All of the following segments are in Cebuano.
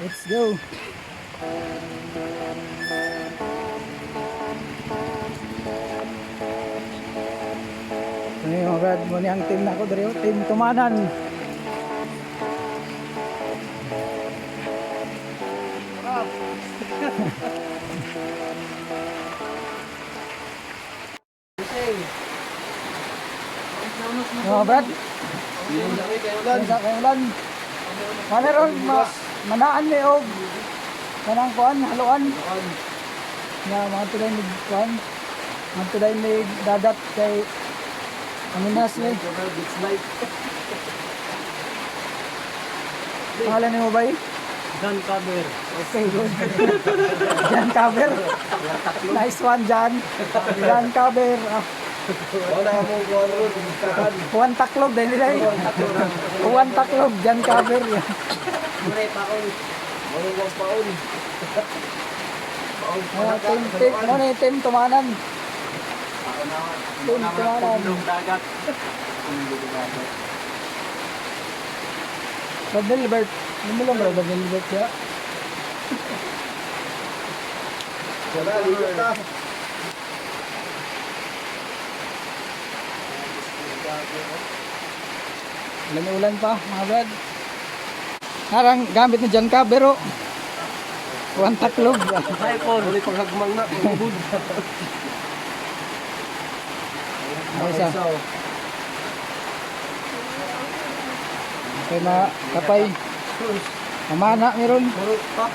Let's go. Ano yung mga brad, muna ang team na ako diri, oh. Team Tumanan. Mga brad, sa kay ulan. Kameron ma manaan ni og kanang kuan haluan. Na mga tulay ni kuan. Mga tulay ni dagat kay Aminas ni. Pangalan ni mo ba? John Cover. Okay, good. Jan Cover. Nice one, Jan. Jan Cover. Ah, Wala mo kuan ron, bistahan. Juan Taklob, dahil nila eh. Juan Taklob, Jan Cover. Mure pa ako. Marunong paon. Paon. Mga team, team, mo na yung team Tumanan. Team Tumanan. Dagat. Brad Nilbert. Lumulong ba Brad Nilbert siya? Wala, ligo ka. Ulan-ulan pa, mga brad. Narang gamit ni John Cabero. Juan Taklob. iPhone. Uli pang hagmang na, ubod. Ay, isa. Okay, mga kapay. Mamana meron. Murot pa.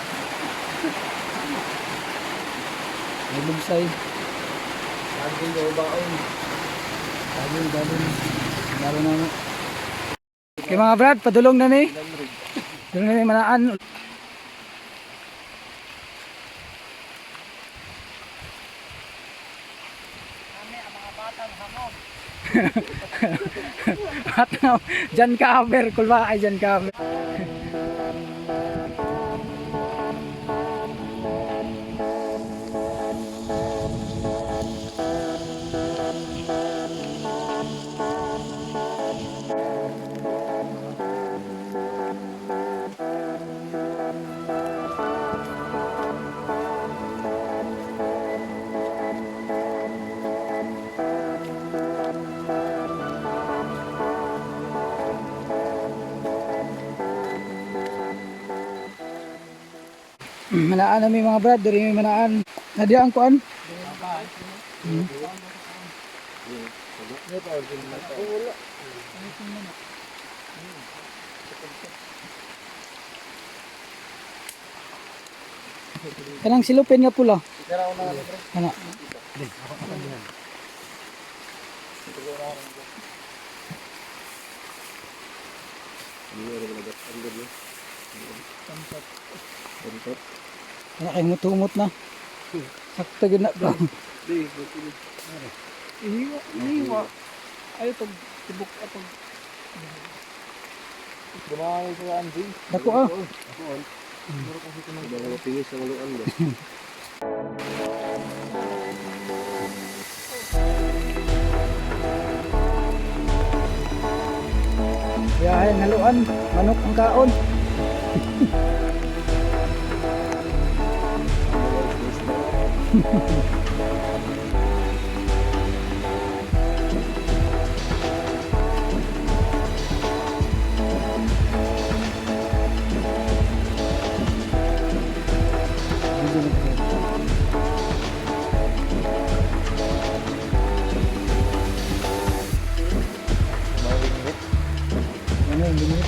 May bugsay. Laging daw baon. Dalon, dalon. Dalon na. Okay mga brad, padulong na ni. Padulong na ni manaan. At Jan cover, kulba ay Jan cover. Manaan na mi mga brad, diri mi manaan. Nadia ang kuan. Kanang silupin nga pula. Ana. Ana kay humot-humot na. Sakto gyud na bro. Ihiwa. Ihiwa. Ay, pag tibok apag. Dumangay sa Andy. Dako ah. Mga tingis ang luan ba? Yahay haluan, manok ang kaon. Ano yung binit?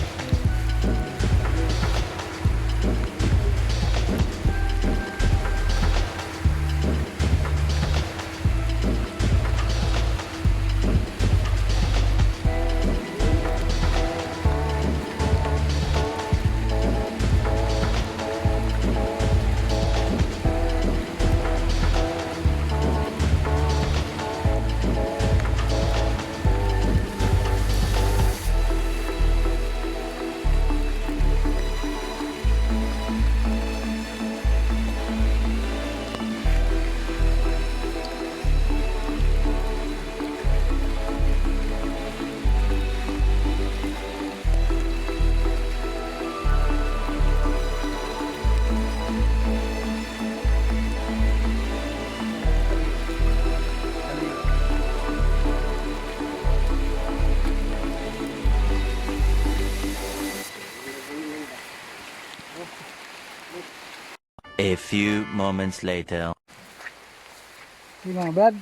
A few moments later. Okay, mga brad.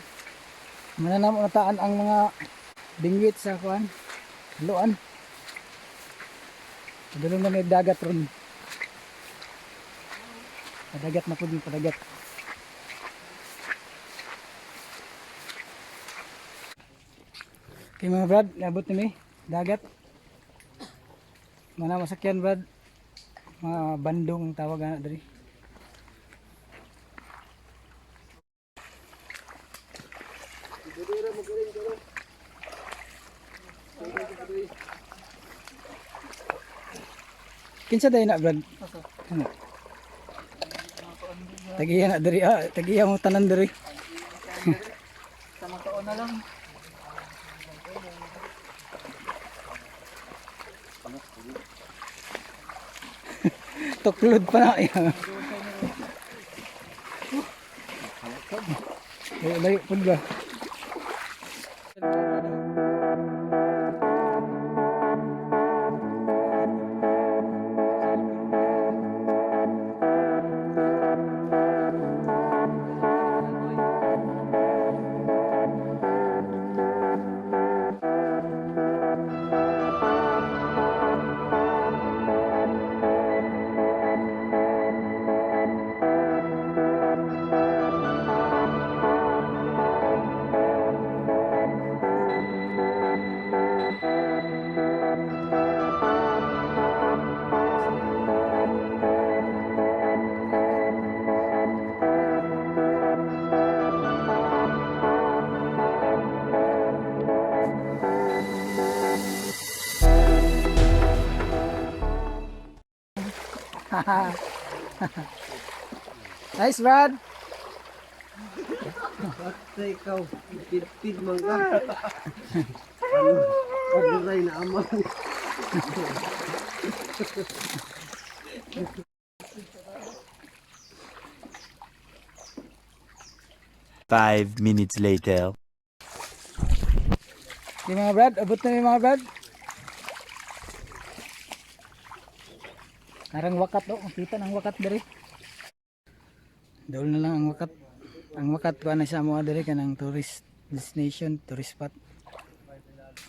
Mananam nataan ang mga bingwit sa kuan. Haluan. Padulong na may dagat ron. Padagat na po din, padagat. Okay, mga brad, nabot na mi dagat. Mga masakyan, brad. Mga bandong ang tawag na diri. Kinsa day na, brad? Ano? Tagiya na diri ah, tagiya mo tanan diri. Sa mga taon na lang. Tuklod pa na. Layo layo pud ba? Nice, Brad. Basta ikaw, pid-pid man ka. Ano? Paduray na amang. 5 minutes later. Okay, mga brad, abot na yung mga brad. Karang wakat oh, kita ng wakat diri. Dool na lang ang wakat. Ang wakat ko na sa mga diri kanang tourist destination, tourist spot.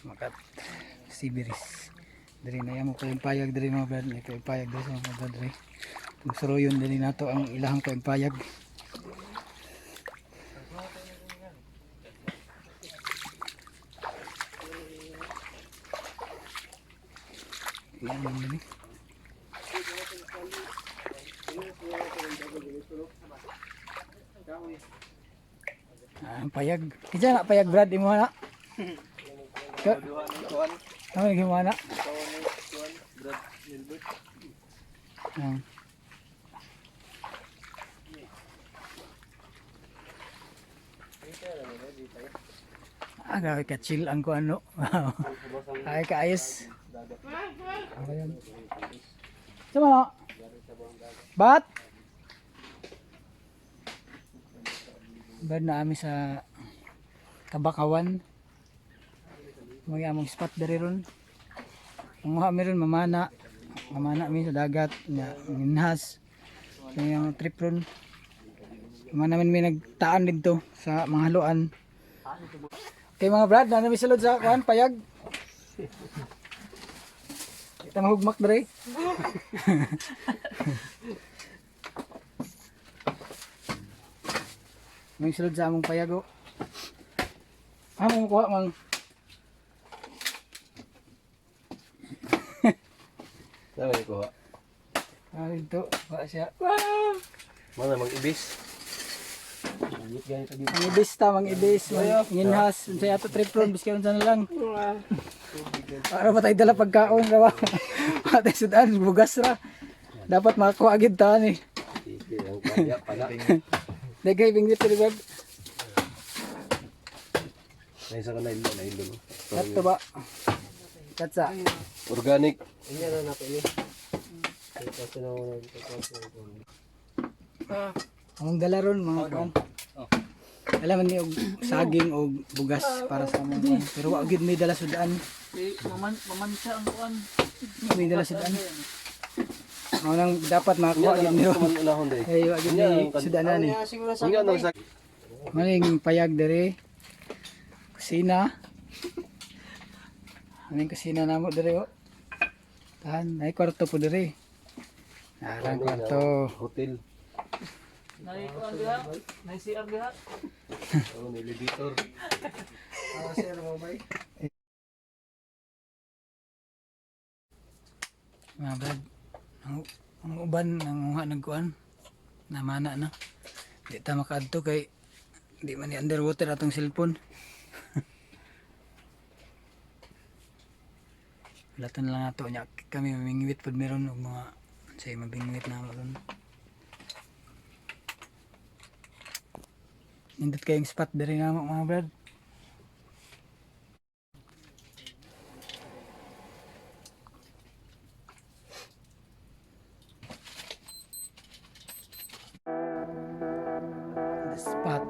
Wakat Sibiris. Diri na yamo kayong payag diri, mga brad, may kayong payag diri sa mga brad diri. Kung suruyon diri nato ang ilahang kayong payag. Yan lang diri. Ah, ang payag. Kinsa na payag, Brad, imo na? Ka Ano imo na? Ah. Ah, grabe ka chill ang ko ano. Ay kaayos. Ayan. Sama na. Bat. Bad na ami sa Kabakawan. May among spot diri ron. Manguha mi ron mamana. Mamana mi sa dagat nya minhas. Kaya ang trip ron. Mamana man mi nagtaan didto sa mga haluan. Okay, mga brad, na mi sulod sa kuan payag. Kita mahugmak dere. May sulod sa among payago. Ah, mo kuha mang. Saan ko? Ah, dito, kuha siya. Mana mag-ibis. Ang ibis ta, mang ibis, mang nginhas, unsay ato trip ron, biski unsa na lang. Para ba tayo dala pagkaon ra ba? Patay sudan, bugas ra. Dapat makakuha gid ta ni. Sige, ang kaya pala. Dagay binggit diri, Brad. Naisa ka na ilo, na ilo. Kato ba? Katsa. Organic. Ang dala ron mga kuan. Alam man ni og saging og bugas para sa among kuan. Pero wa gid may dala sudan. Eh, maman, mamansa ang kuan. May dala sudan. Mao nang dapat makakuha Unya gyud na ni. man unahon day. Ay wa gyud ni sudanan ni. Siguro sa Unya nang sa Maning payag diri. Kusina. Maning kusina namo diri oh. Tahan, ay kwarto po diri. Narang kwarto. Hotel. Naikuan diha. Nay CR diha. Oh, may elevator. Mga brad, ang uban nanguha nagkuan. Namana na. Di ta makaadto kay di man ni underwater atong cellphone. Laton lang ato nya kami mamingwit pud meron og mga say mabingwit na ron. Nindot kayong spot diri namo, mga brad. The spot.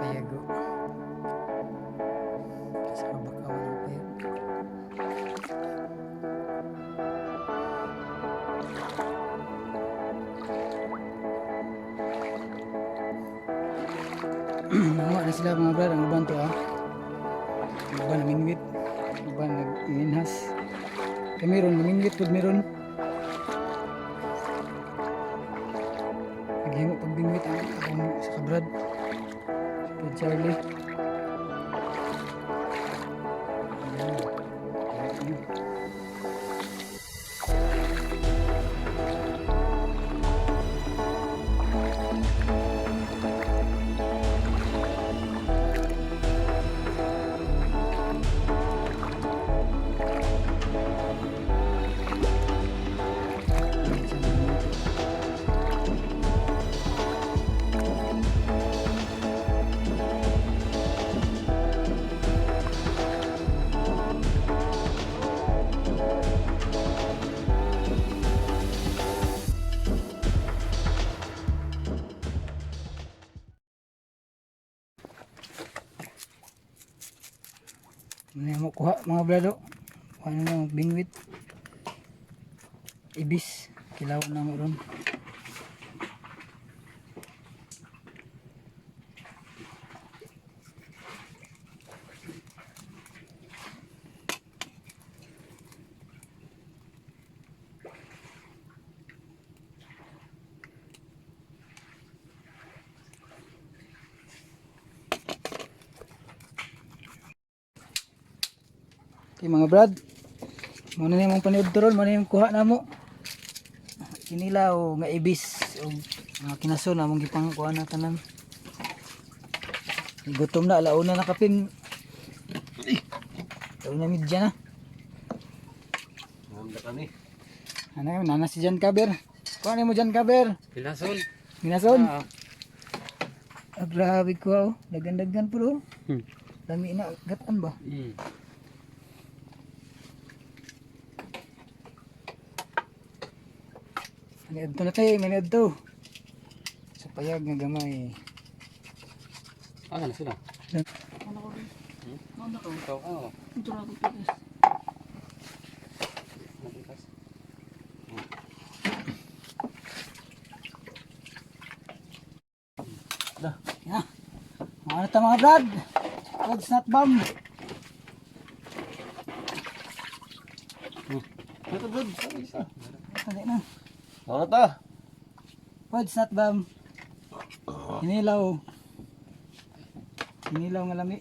Payago. Sa kabakawan ng payag. Mga na sila, mga brad, ang uban to ah. Ang uban namingwit. Ang uban nag-inhas. Kami ron, namingwit pod meron. Naghimo pagbingwit ang akong sa kabrad. Si Brad Charlie. Ayan. Ayan. Ano mo kuha, mga brado? Kuha na lang bingwit. Ibis. Kilaw na mo ron. Okay, mga brad. Muna na yung paniud ron, muna yung kuha na mo. Kinilaw nga ibis o mga kinaso na mong gipang kuha na tanan. Gutom na, alauna na kapin. Alauna midya na. Ngam kami. Ano yun, nana si Jan Kaber. Kuha ni mo Jan Kaber. Pilason. Minason. Ah, grabe ko oh. Dagan-dagan po oh. Lami na, gatan ba? Maniadto na tayo, maniadto. Sa payag nga gamay. Ah, na sila. Ano ko? Ano ko? Ikaw ano? Ito na ako pitas. Yeah. Mga na ta, mga brad. God's not bomb. Ito brad, isa. Dali na. Ano ta? God's not bomb. Hinilaw. Hinilaw nga lami.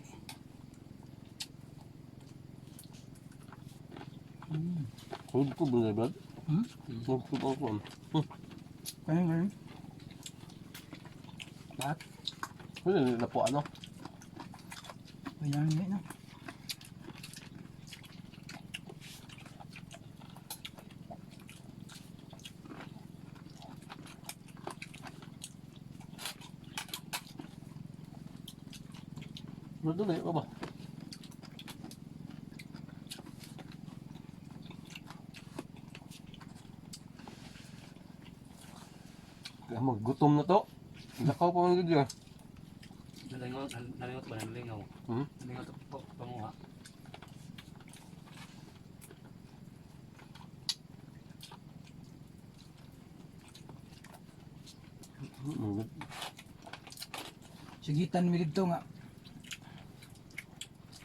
Hold ko brad, brad. Hmm? Hold ko ako. Kanin, kanin. Lahat. Wala na po ano. Ayan, lami na. Brad, dali pa ba? Kaya maggutom na to. Lakaw pa man gud ya. Nalingaw, nalingaw ba? Nalingaw. Hmm? Nalingaw ito po, panguha. Sigitan mi dito nga.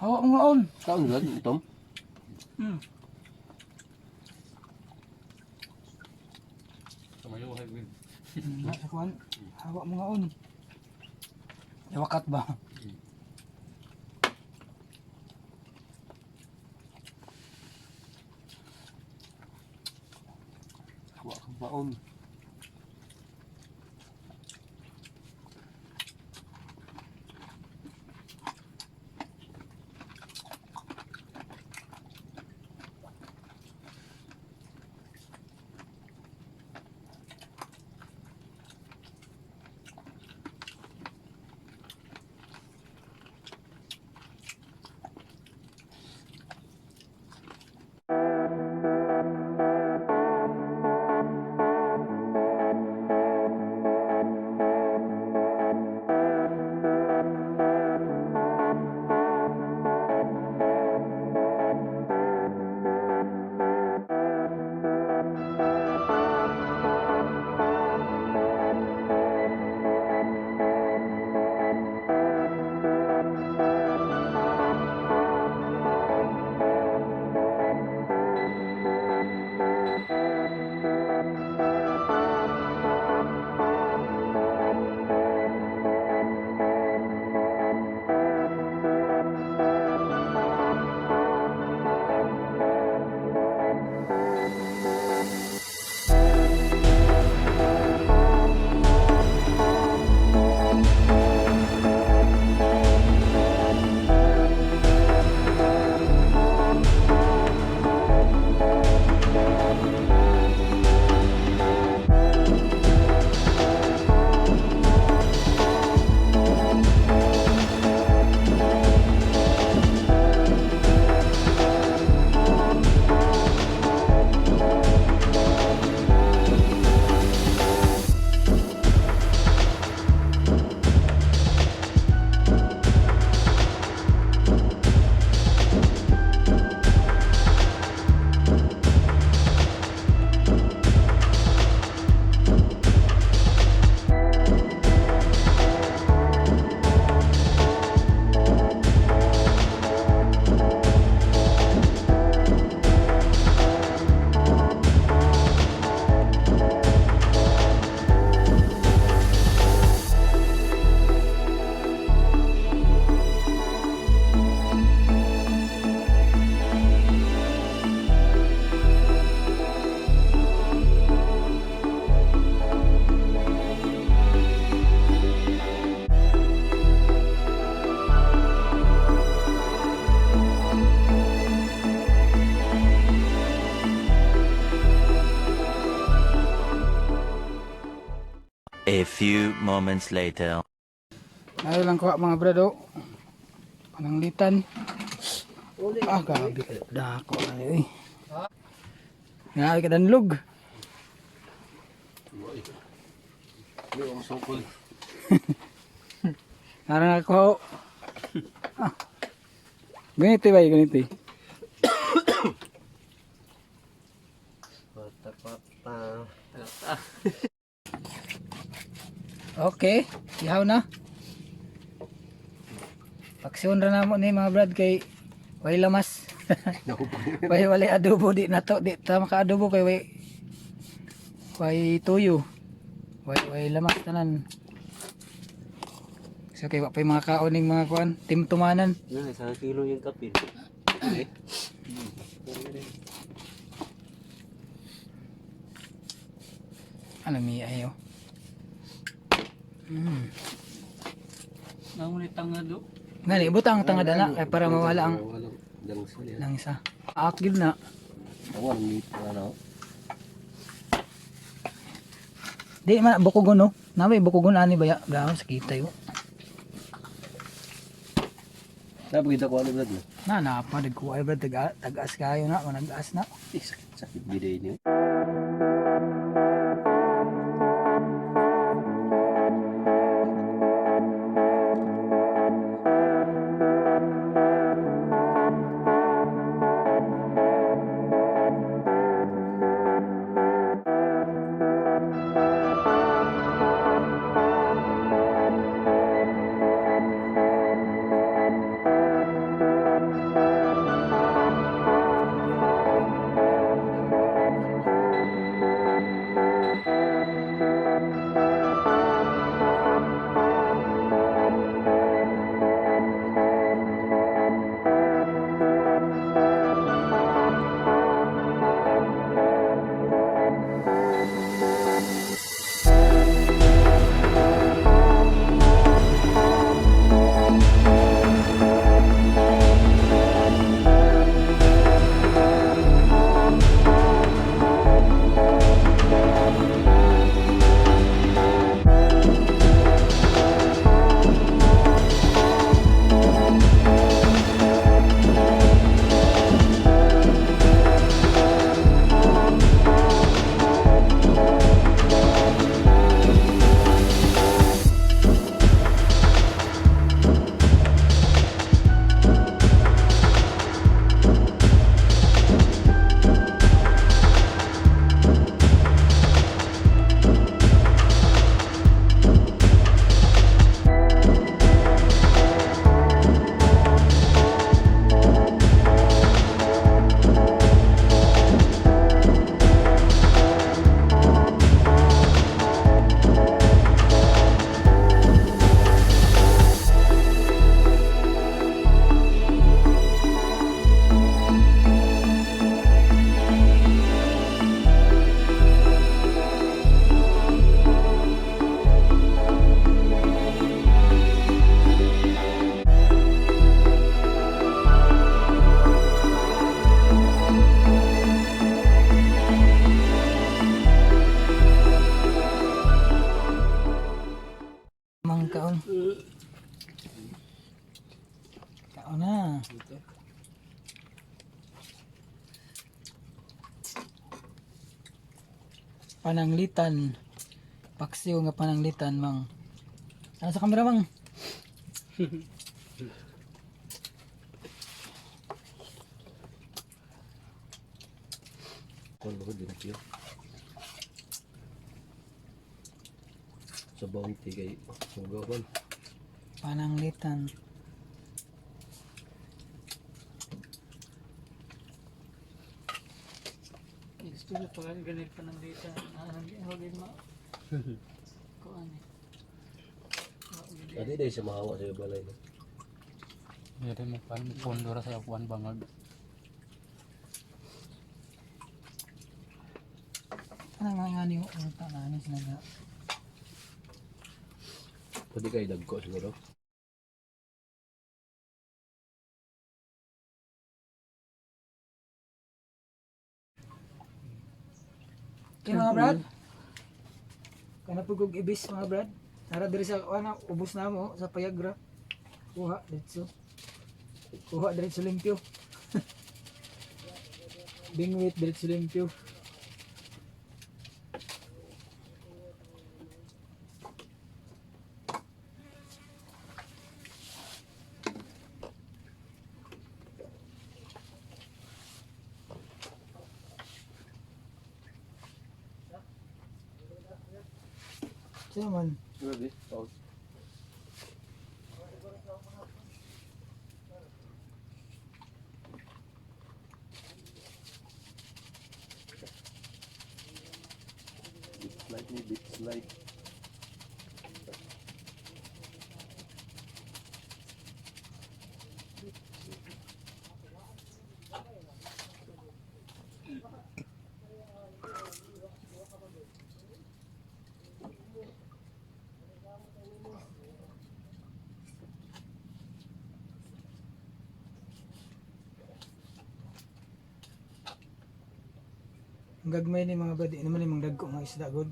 Hawa mo ngaon. Kaon ba Tom? Tumayo, hagwin. Sa kuan. Hawa mo ngaon. Iwakat ba? Wa ka baon. A few moments later. Ayaw lang kuha mga brado. Pananglitan. Ah, grabe kayo. Dako na eh. Nga kadanlog. Di ang sukol. Naran ako. Ah. Ganito ba, ganito. Pata pata. Okay, ihaw na. Paksyon ra namo ni mga brad kay way lamas. Way walay adobo di na to, di ta maka-adobo kay way way tuyo. Way lamas tanan. So kay wa pay mga kaon ning mga kuan, timtumanan. Na, isang kilo yung kapil. Ano mi ayo. Nangunit ang do. Ngani butang ang tanga dana kay para mawala ang Walang langsa niya. lang isa. Akil na. Walang meat ano. Di man bukogon no. Namay bukogon ani ba ya? Gahon sa kita yo. Napakita ko ano brad no? Na napa nagkuha ay brad tag-as kayo na, manag-as na. Eh, sakit sakit biday niyo. Kaon na. Dito. Pananglitan. Paksiw nga pananglitan, mang. Ano sa kamera, mang? Kuan ba ko din kayo? Sa bounty kay sugaw man. Pananglitan. Gusto ko pa ganit pa ng data. Ah, hindi ma. Kuan eh. Adi dai sa mahawa sa balay no. Hindi mo pan pondo ra sa kuan bangag. Ano nga nga ni ano ta na ano sila nga. Pwede kay dagko siguro. Okay mga brad. Kana pud kog ibis mga brad. Nara diri sa ana ubos na mo sa Payagra. Kuha diretso. Kuha diretso limpyo. Bingwit diretso limpyo. Sino man? Grabe, pause. Bit slide ni bit slide. Ang gagmay ni mga brad, di naman ni mga dagko mga isda god.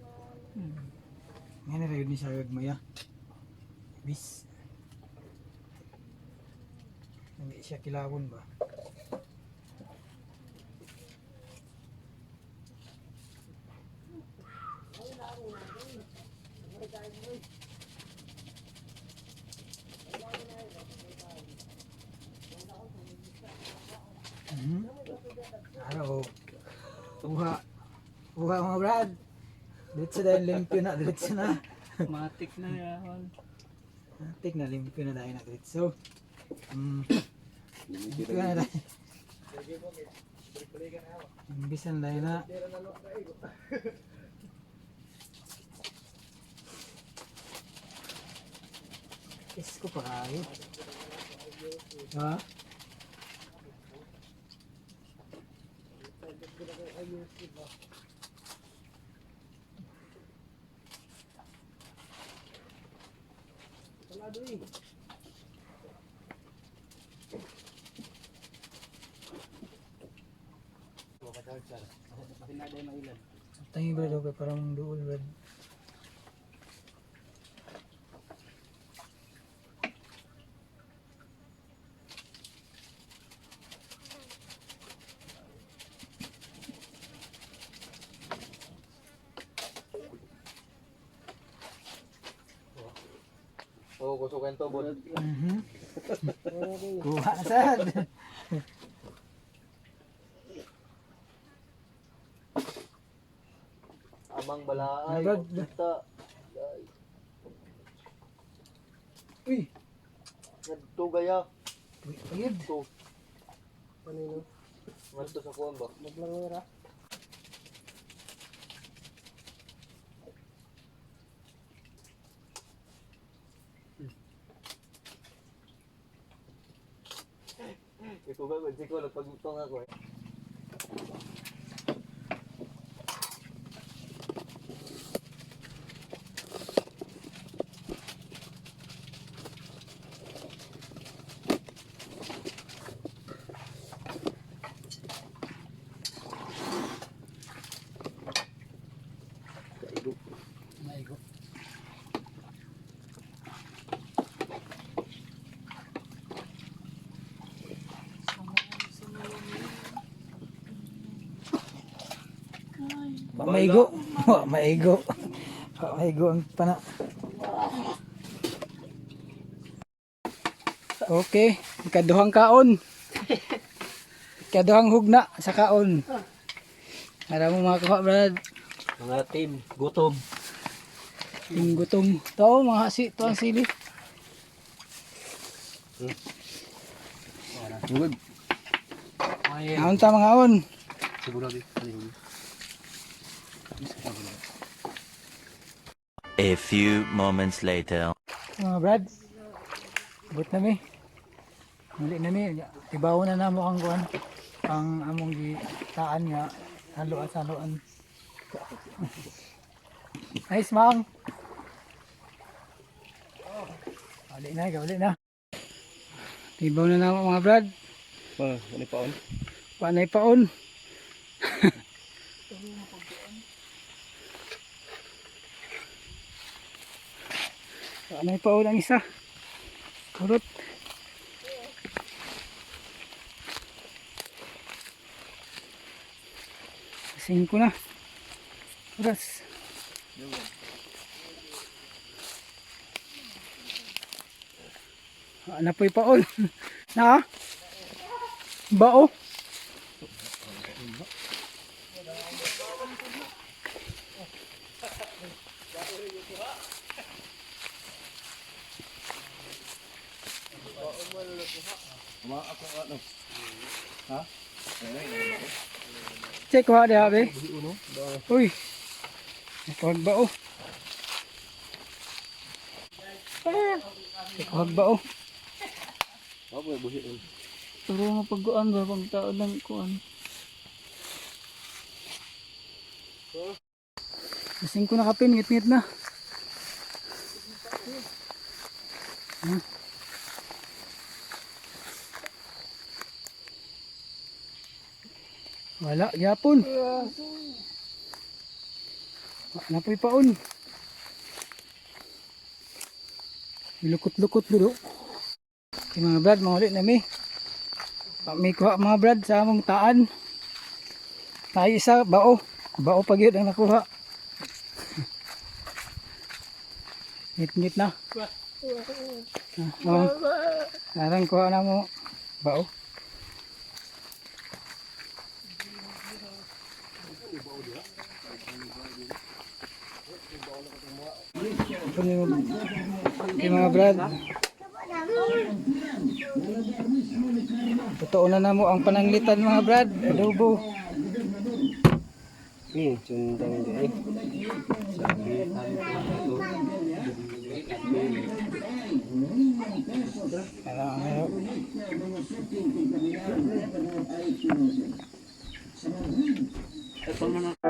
Nga na rayod ni sa gagmay ah. Ibis. Hindi siya kilawon ba? Mhm. Araw. Uha. Uha mga brad. Diretso dahil limpyo na, diretso na. Matik na yan. Tik na limpyo na dahil na diretso. Limpyo na dahil. Imbisan dahil na. Isko pa kayo. Ha? Tangi brad, okay, parang duol brad. Oh, kusog kayong tubod. Kuha na sad. Amang balaay. Brad. Kita. Uy, Ngadto gaya. uy, ayun. To. Ngadto sa kuan ba? Ikaw ba, hindi ko nagpagutong ako eh. Kaigo. Naigo. Wa maigo. Wa maigo. Wa maigo ang pana. Okay, ikaduhang kaon. Ikaduhang hugna sa kaon. Ara mo mga kuha, brad. Mga team, gutom. Yung gutom. To, mga si, to ang sili. Good. Naon ta mga on. Siguro di. A few moments later. Mga brad. Abot na mi. Muli na mi. Tibaw na namo ang kuan. Ang among gitaan nga haluan sa haluan. Nice, mang. Uli na, uli na. Tibaw na namo, mga brad. Ah, ano pa on? Panay paon. Panay paon ang isa. Kurot. 5 na. Oras. Napoy paon. Na? Bao. Check ko ha be. Uy. Nakuhag bao. Nakuhag bao. Turo nga pagkuan ba pagtao ng kuan. Lasing ko nakapin, ngit-ngit na. Wala, gyapon. Wala na po'y paon. Lukot-lukot dulo. Okay, mga brad, mga ulit na mi. May kuha, mga brad, sa among taan. Tayo isa, bao. Bao pag yun ang nakuha. Ngit-ngit na. Oh. Narang kuha na mo. Bao. Okay, mga brad. Totoo na namo ang pananglitan, mga brad. Adobo. Sundang di eh. Sabi, sabi ko ito. Ano, ano.